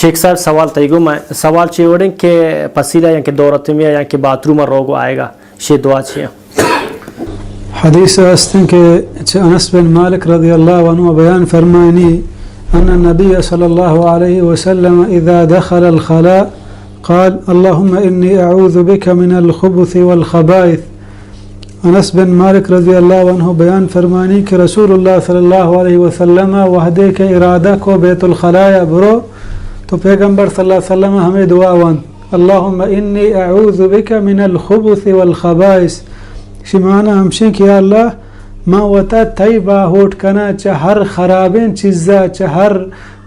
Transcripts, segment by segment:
شیخ صاحب، سوال تئی گو، من سوال چی وڑیں کہ پسیلہ یا کہ دورتمیا یا کہ باتھ روم روگ آئے گا، شی دعا چی ہیں؟ حدیث ہستیں کہ چہ انس بن مالک رضی اللہ عنہ بیان فرمائنی، ان النبی صلی اللہ علیہ وسلم اذا دخل الخلاء قال، اللهم انی اعوذ بك من الخبث والخبائث۔ انس بن مالک رضی اللہ عنہ بیان فرمانی کہ رسول اللہ صلی اللہ علیہ وسلم وہدے کہ ارادہ کو بیت الخلاء برو، تو پیغمبر صلی اللہ علیہ وسلم ہمیں دعا وانت، اللهم انی اعوذ بك من الخبث والخبائث۔ شی معنی ہمشیں کہ یا اللہ، من وتا تئی باہوٹ کناں چہ ہر خرابیں چیزا، چہ ہر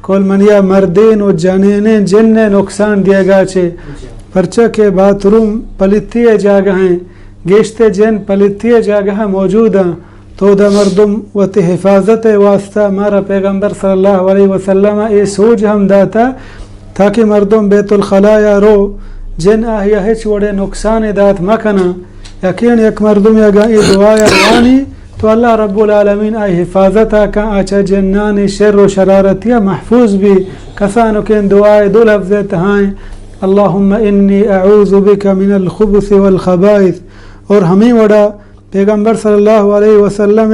کول منیا مردین و جنینین جن نقصان دیگا چے، پرچا کہ باتھ روم پلیتی جاگہ ہیں، گیشتے جن پلیتی جاگہ موجود ہیں۔ تو دا مردم وتی حفاظت واسطہ مارا پیغمبر صلی اللہ علیہ وسلم اے سوج ہم داتا تاکہ مردم بیت الخلاء رو جن آہیا ہچ وڑے نقصان دات مکناں۔ یقین یک مردم اگاں اے دعایا وانی تو اللہ رب العالمین آئی حفاظت ء کن، آ چہ جنانی شر و شرارتیا محفوظ بی۔ کسانکیں دعائے دو لفظ تہائیں، اللهم انی اعوذ بك من الخبث والخبائث۔ اور ہمیں وڑا پیغمبر صلی اللہ علیہ وسلم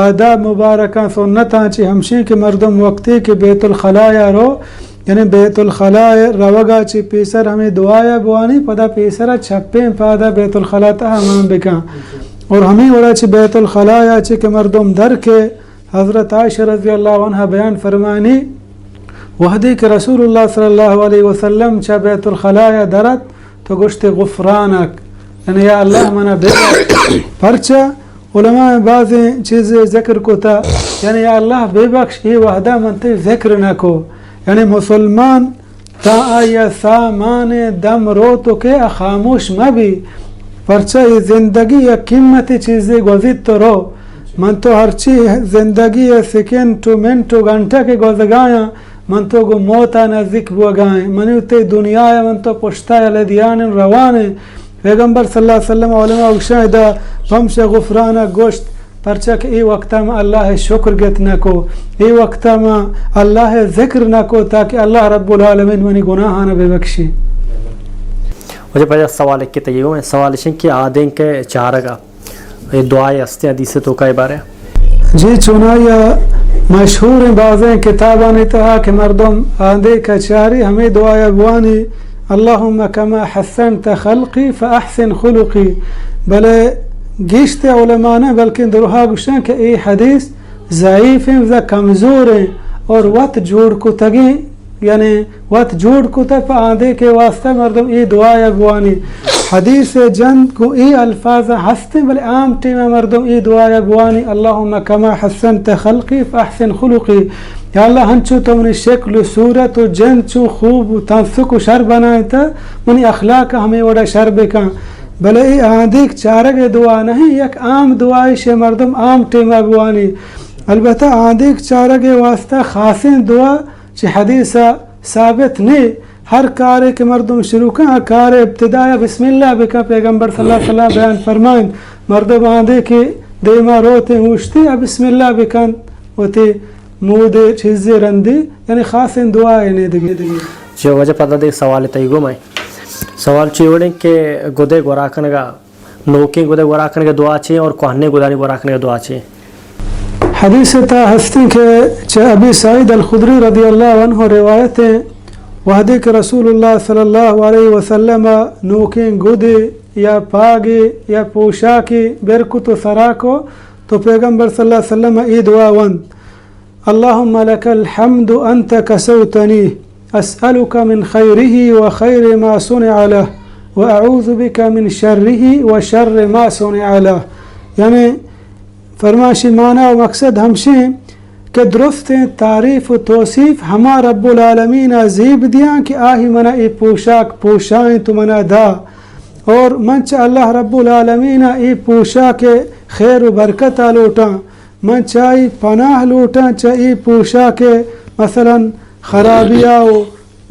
آداب مبارکاں سنتاں چی ہمشیں کہ مردم وقتی کہ بیت الخلاء رو، یعنی بیت الخلاء روگا چی پیسر ہمیں دعایا بوانی، پدا پیسرا چپیں پادا بیت الخلاء تہا مان بکن۔ اور ہمیں وڑا چی بیت الخلاء چی کہ مردم در کے، حضرت عائشہ رضی اللہ عنہا بیان فرمانی، وہدے کہ رسول اللہ صلی اللہ علیہ وسلم چہ بیت الخلاء درت تو گوشتے، غفرانک، یعنی یا اللہ منا ببخش۔ پرچہ علماء بعضیں چیز ذکر کتا، یعنی یا اللہ ببخش، اے وہدا من تئی ذکر نہ کو۔ یعنی مسلمان تا آئی ء ساہ مان دم رو تو کہ آ خاموش مہ بی، پرچا اے زندگی یک قیمتی چیزے گوزیت تو رو۔ من تو ہرچی زندگی ء سیکنڈ و منٹ و گھنٹہ کہ گوزگایاں، من تو گوں موت ء نزیک بوگائیں۔ منی و تئی دنیا ء من تو پشتا یلہ دیانیں روانیں۔ پیغمبر صلی اللہ علیہ وسلم علماء گوشاں ادا پمش غفرانک گوشت، پرچا کہ اے وقتا ما اللہ ء شکر گت نہ کو، اے وقتا ما اللہ ء ذکر نہ کو، تاکہ اللہ رب العالمین منی گناہاں ببخشی۔ واجہ پدا سوال کہ تئی گوں، سوال اشیں کہ آدینک ء چارگا اے دعائے ہستیں حدیث توکا اے بارے؟ جی، چونایا مشہور ہیں بازیں کتابانی تہا کہ مردم آدینک ء چاری ہمیں دعایا بوانی، اللهم كما حسنت خلقي فأحسن خلقي۔ بلے گیشت علماء نہ، بلکہ درہا گوشاں کہ اے حدیث ضعیف ہیں و کمزور ہیں اور وت جوڑ کتگیں، یعنی وت جوڑ کتگ پہ آدینک ء واسطہ مردم اے دعایا بوانی۔ حدیث جند گوں اے الفاظ ہستیں، بلے عام ٹیم ء مردم اے دعایا بوانی، اللهم كما حسنت خلقي فأحسن خلقي۔ یا اللہ، ہنچو تو منی شکل و صورت و جند چون خوب و تنسک و شر بنائینتہ، منی اخلاق ہمیں وڑا شر بکن۔ بلے اے آدینک چارگ ء دعا نہیں، یک عام دعائے شے مردم عام ٹیما بوانی۔ البتہ آدینک چارگ ء واسطہ خاصیں دعا چہ حدیث ثابت نے۔ ہر کارے کہ مردم شروع کن، آ کار ابتدا بسم اللہ بکن۔ پیغمبر صلی اللہ علیہ وسلم بیان فرمائیں، مردم آدینک دیما روتیں اوشتی، آ بسم اللہ بکن، وتی مودے چیزے رندی، یعنی خاصیں دعائے نے دگی۔ چہ واجہ پدا دے سوال تئی گوں مئے۔ سوال چی وڑیں کہ گدے گورا کنگا، نوکیں گدے گورا کنگا دعا چی اور کوہنیں گدانی گورا کنگا دعا چی؟ حدیث تا ہستیں کہ چہ ابی سعید الخدری رضی اللہ عنہ روایت ہیں، وہدے کہ رسول اللہ صلی اللہ علیہ وسلم نوکیں گدے یا پاگے یا پوشاکے برکت و سرا کو تو پیغمبر صلی اللہ علیہ وسلم اے دعا وند، اللهم لك الحمد أنت كسوتني، أسألك من خيره وخير ما صنع له، وأعوذ بك من شره وشر ما صنع له۔ یعنی فرمائشی معنی و مقصد ہمشیں کہ درستیں تعریف و توصیف ہما رب العالمین ء زیب دیاں کہ آہی منا اے پوشاک پوشائیں تو منا دا، اور من چہ اللہ رب العالمین ء اے پوشاک خیر و برکت ء لوٹاں۔ من چہ آئی پناہ لوٹاں، چہ اے پوشاک ء مثلاً خرابیا و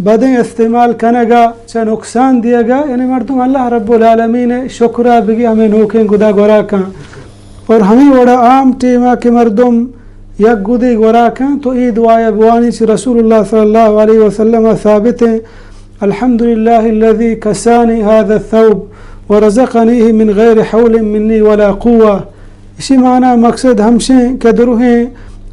بدیں استعمال کنگا، چہ نقصان دیگا، یعنی مردم اللہ رب العالمین ء شکرا بگی ہمیں نوکیں گدا گورا کن۔ اور ہمیں وڑا عام ٹیما کہ مردم یک گدے گورا کن تو اے دعایا بوانی چہ رسول اللہ صلی اللہ علیہ وسلم ءَ ثابت ایں، الحمد للہ الذی کسانی هذا الثوب ورزقنیه من غیر حول منی ولا قوة۔ اشی معنی مقصد ہمشیں کہ دروہیں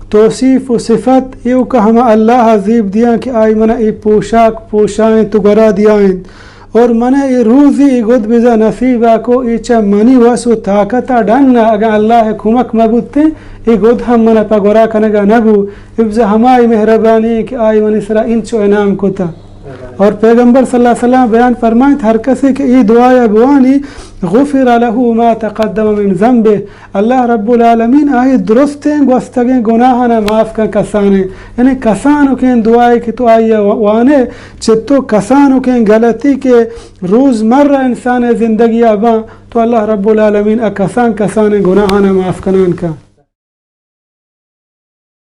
توصیف و صفت ایوکا ہما اللہ ءَ زیب دیاں کہ آئی منا اے پوشاک پوشائیں تو گورا دیائیں۔ اور منا اے روزی اے گد بزا نصیب ءَ کو، اے چہ منی وس و طاقت ءَ ڈن نہ، اگاں اللہ ءِ کمک مہ بوتیں، اے گد ہم منا پہ گورا کنگا نہ بو۔ اے بزا ہمائی مہربانی کہ آئی منی سرا انچو انعام کتا۔ اور پیغمبر صلی اللہ علیہ وسلم بیان فرمائیت، ہر کسے کہ اے دعایا بوانی، غفر له ما تقدم من ذنبه، اللہ رب العالمین آئی درستیں گوستگیں گناہانا معاف کن کسانے۔ یعنی کسانکیں دعائے کہ تو آئی وانے، چہ تو کسانکیں غلطی کہ روزمرہ انسان زندگی ءَ باں، تو اللہ رب العالمین ءَ کسان کسانیں گناہانا معاف کنان کن۔